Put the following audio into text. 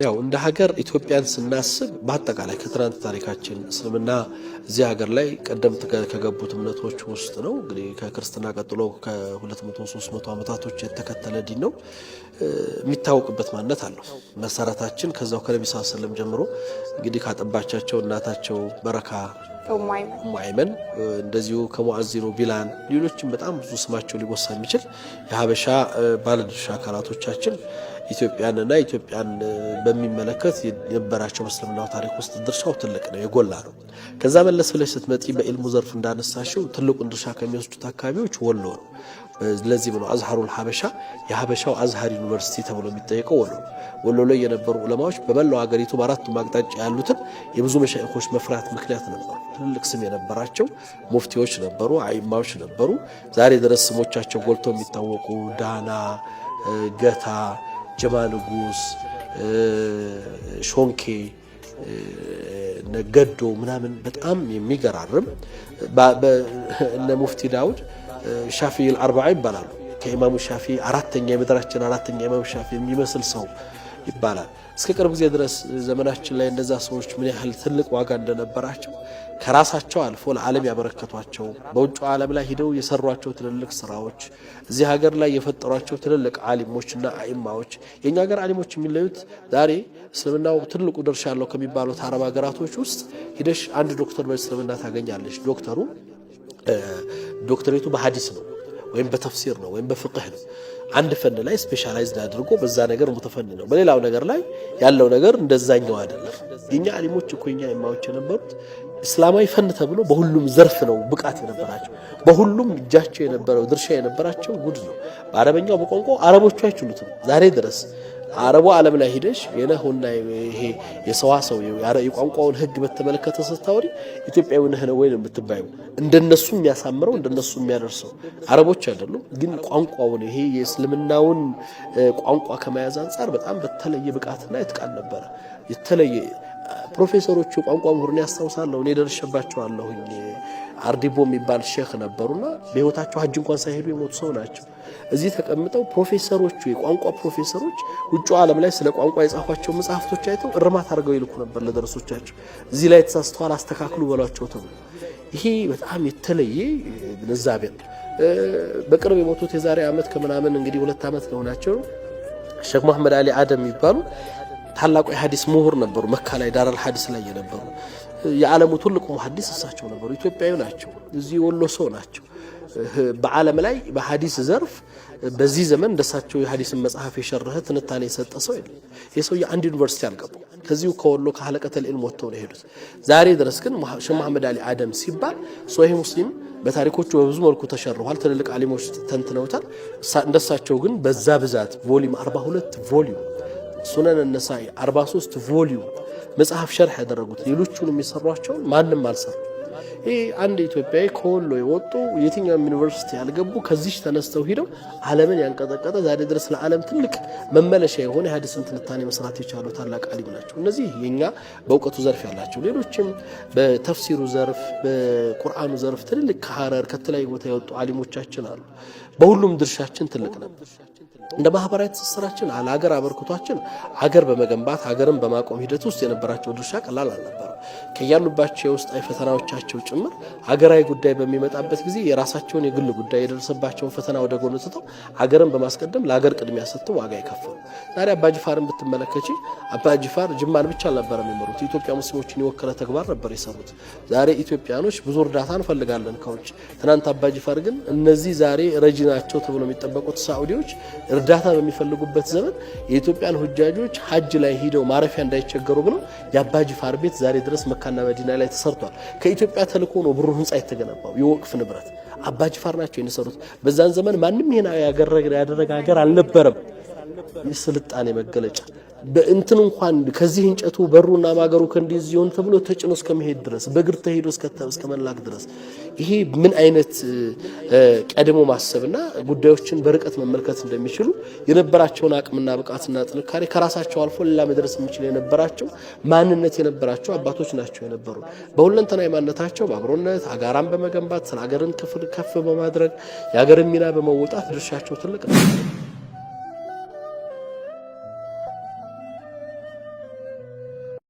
ያው እንደ ሀገር ኢትዮጵያን ስናስብ በአጠቃላይ ከትናንት ታሪካችን እስልምና እዚህ ሀገር ላይ ቀደምት ከገቡት እምነቶች ውስጥ ነው። እንግዲህ ከክርስትና ቀጥሎ ከ200 300 ዓመታቶች የተከተለ ዲን ነው። የሚታወቅበት ማንነት አለው። መሰረታችን ከዛው ከነቢ ስ ስለም ጀምሮ እንግዲህ ካጠባቻቸው እናታቸው በረካ ኡሙ አይመን፣ እንደዚሁ ከሙአዚኑ ቢላል፣ ሌሎችም በጣም ብዙ ስማቸው ሊወሳ የሚችል የሀበሻ ባለድርሻ አካላቶቻችን ኢትዮጵያንና ኢትዮጵያን በሚመለከት የነበራቸው በእስልምናው ታሪክ ውስጥ ድርሻው ትልቅ ነው፣ የጎላ ነው። ከዛ መለስ ብለሽ ስትመጪ በኢልሙ ዘርፍ እንዳነሳሽው ትልቁን ድርሻ ከሚወስዱት አካባቢዎች ወሎ ነው። ለዚህም ነው አዝሃሩል ሀበሻ፣ የሀበሻው አዝሃር ዩኒቨርሲቲ ተብሎ የሚጠየቀው ወሎ ነው። ወሎ ላይ የነበሩ ዑለማዎች በመላው ሀገሪቱ በአራቱም አቅጣጫ ያሉትን የብዙ መሻይኾች መፍራት ምክንያት ነበሩ። ትልልቅ ስም የነበራቸው ሙፍቲዎች ነበሩ፣ አይማዎች ነበሩ። ዛሬ ድረስ ስሞቻቸው ጎልቶ የሚታወቁ ዳና፣ ገታ፣ ጀማ ንጉስ፣ ሾንኬ፣ ገዶ ምናምን በጣም የሚገራርም እነ ሙፍቲ ዳውድ ሻፊ አልአርባዓ ይባላሉ። ከኢማሙ ሻፊ አራተኛ፣ የምድራችን አራተኛ ኢማሙ ሻፊ የሚመስል ሰው ይባላል። እስከ ቅርብ ጊዜ ድረስ ዘመናችን ላይ እነዛ ሰዎች ምን ያህል ትልቅ ዋጋ እንደነበራቸው ከራሳቸው አልፎ ለዓለም ያበረከቷቸው፣ በውጭ ዓለም ላይ ሂደው የሰሯቸው ትልልቅ ስራዎች፣ እዚህ ሀገር ላይ የፈጠሯቸው ትልልቅ አሊሞችና አኢማዎች። የእኛ ሀገር አሊሞች የሚለዩት ዛሬ እስልምናው ትልቁ ድርሻ ያለው ከሚባሉት አረብ ሀገራቶች ውስጥ ሂደሽ አንድ ዶክተር በእስልምና ታገኛለሽ። ዶክተሩ ዶክተሬቱ በሀዲስ ነው ወይም በተፍሲር ነው ወይም በፍቅህ ነው። አንድ ፈን ላይ specialized አድርጎ በዛ ነገር ሙተፈን ነው። በሌላው ነገር ላይ ያለው ነገር እንደዛኛው አይደለም። የኛ አሊሞች እኮ፣ የኛ ኢማዎች የነበሩት እስላማዊ ፈን ተብሎ በሁሉም ዘርፍ ነው ብቃት የነበራቸው። በሁሉም እጃቸው የነበረው ድርሻ የነበራቸው ጉድ ነው። በአረበኛው በቋንቋው አረቦቹ አይችሉትም። ዛሬ ድረስ አረቡ ዓለም ላይ ሂደሽ የነሁና ይሄ የሰዋሰው የቋንቋውን ሕግ በተመለከተ ስታወሪ ኢትዮጵያዊ ነህ ነው ወይ ነው የምትባዩ። እንደነሱ የሚያሳምረው፣ እንደነሱ የሚያደርሰው አረቦች አይደሉም። ግን ቋንቋውን ይሄ የእስልምናውን ቋንቋ ከመያዝ አንጻር በጣም በተለየ ብቃትና ይጥቃል ነበረ። የተለየ ፕሮፌሰሮቹ የቋንቋ ምሁርን ያስታውሳለሁ። እኔ ደርሼባቸዋለሁኝ። አርዲቦ የሚባል ሼክ ነበሩና በህይወታቸው ሀጅ እንኳን ሳይሄዱ የሞቱ ሰው ናቸው። እዚህ ተቀምጠው ፕሮፌሰሮቹ፣ የቋንቋ ፕሮፌሰሮች ውጭ ዓለም ላይ ስለ ቋንቋ የጻፏቸው መጽሐፍቶች አይተው እርማት አድርገው ይልኩ ነበር ለደረሶቻቸው። እዚህ ላይ ተሳስተዋል፣ አስተካክሉ በሏቸው ተብሎ። ይሄ በጣም የተለየ ግንዛቤ ነው። በቅርብ የሞቱት የዛሬ ዓመት ከምናምን እንግዲህ 2 ዓመት ለሆናቸው ሼክ መሐመድ አሊ አደም የሚባሉ ታላቁ የሐዲስ ምሁር ነበሩ። መካ ላይ ዳራል ሐዲስ ላይ የነበሩ የዓለሙ ትልቁ ሙሐዲስ እሳቸው ነበሩ። ኢትዮጵያዊ ናቸው። እዚህ ወሎ ሰው ናቸው። በዓለም ላይ በሐዲስ ዘርፍ በዚህ ዘመን እንደሳቸው የሐዲስን መጽሐፍ የሸረኸ፣ ትንታኔ የሰጠ ሰው የለም። ይህ ሰውዬ አንድ ዩኒቨርሲቲ አልገቡ። ከዚሁ ከወሎ ከሐለቀተል ዒልም ወጥተው ነው የሄዱት። ዛሬ ድረስ ግን ሼህ መሐመድ አሊ አደም ሲባል ሶሒህ ሙስሊም በታሪኮቹ በብዙ መልኩ ተሸርኋል። ትልልቅ አሊሞች ተንትነውታል። እንደሳቸው ግን በዛ ብዛት volume፣ 42 volume ሱነን ነሳኢ፣ 43 volume መጽሐፍ ሸርሕ ያደረጉት፣ ሌሎቹን የሚሰሯቸውን ማንም አልሰሩ። ይህ አንድ ኢትዮጵያዊ ከወሎ የወጡ፣ የትኛውም ዩኒቨርሲቲ ያልገቡ፣ ከዚች ተነስተው ሂደው ዓለምን ያንቀጠቀጠ፣ ዛሬ ድረስ ለዓለም ትልቅ መመለሻ የሆነ የሀዲስን ትንታኔ መስራት የቻሉ ታላቅ አሊም ናቸው። እነዚህ የኛ በእውቀቱ ዘርፍ ያላቸው፣ ሌሎችም በተፍሲሩ ዘርፍ፣ በቁርአኑ ዘርፍ ትልልቅ ከሀረር ከተለያዩ ቦታ የወጡ አሊሞቻችን አሉ። በሁሉም ድርሻችን ትልቅ ነበር። እንደ ማህበራዊ ትስስራችን ለሀገር አበርክቷችን ሀገር በመገንባት ሀገርን በማቆም ሂደት ውስጥ የነበራቸው ድርሻ ቀላል አልነበረም። ከያሉባቸው የውስጣዊ ፈተናዎቻቸው ጭምር ሀገራዊ ጉዳይ በሚመጣበት ጊዜ የራሳቸውን የግል ጉዳይ፣ የደረሰባቸውን ፈተና ወደ ጎን ትተው ሀገርን በማስቀደም ለሀገር ቅድሚያ ሰጥተው ዋጋ የከፈሉ። ዛሬ አባጅፋርን ብትመለከቺ አባጅፋር ጅማን ብቻ አልነበረም የመሩት፣ የኢትዮጵያ ሙስሊሞችን የወከለ ተግባር ነበር የሰሩት። ዛሬ ኢትዮጵያኖች ብዙ እርዳታ እንፈልጋለን ከውጭ። ትናንት አባጅፋር ግን እነዚህ ዛሬ ረጂ ናቸው ተብሎ የሚጠበቁት ሳዑዲዎች እርዳታ በሚፈልጉበት ዘመን የኢትዮጵያን ሁጃጆች ሀጅ ላይ ሂደው ማረፊያ እንዳይቸገሩ ብለው የአባጅፋር ቤት ዛሬ ድረስ መካና መዲና ላይ ተሰርቷል። ከኢትዮጵያ ተልኮ ነው ብሩ ህንፃ የተገነባው። የወቅፍ ንብረት አባጅፋር ናቸው የሰሩት። በዛን ዘመን ማንም ይሄን ያደረገ ሀገር አልነበረም። የስልጣኔ መገለጫ በእንትን እንኳን ከዚህ እንጨቱ በሩና ማገሩ ከእንዲህ ይሆን ተብሎ ተጭኖ እስከመሄድ ድረስ፣ በእግር ተሄዶ እስከ መላክ ድረስ፣ ይሄ ምን አይነት ቀድሞ ማሰብና ጉዳዮችን በርቀት መመልከት እንደሚችሉ፣ የነበራቸውን አቅምና ብቃትና ጥንካሬ ከራሳቸው አልፎ ሌላ መድረስ የሚችል የነበራቸው ማንነት የነበራቸው አባቶች ናቸው የነበሩ። በሁለንተናዊ ማንነታቸው በአብሮነት አጋራን በመገንባት፣ ስለ ሀገርን ክፍል ከፍ በማድረግ፣ የሀገርን ሚና በመወጣት ድርሻቸው ትልቅ ነው።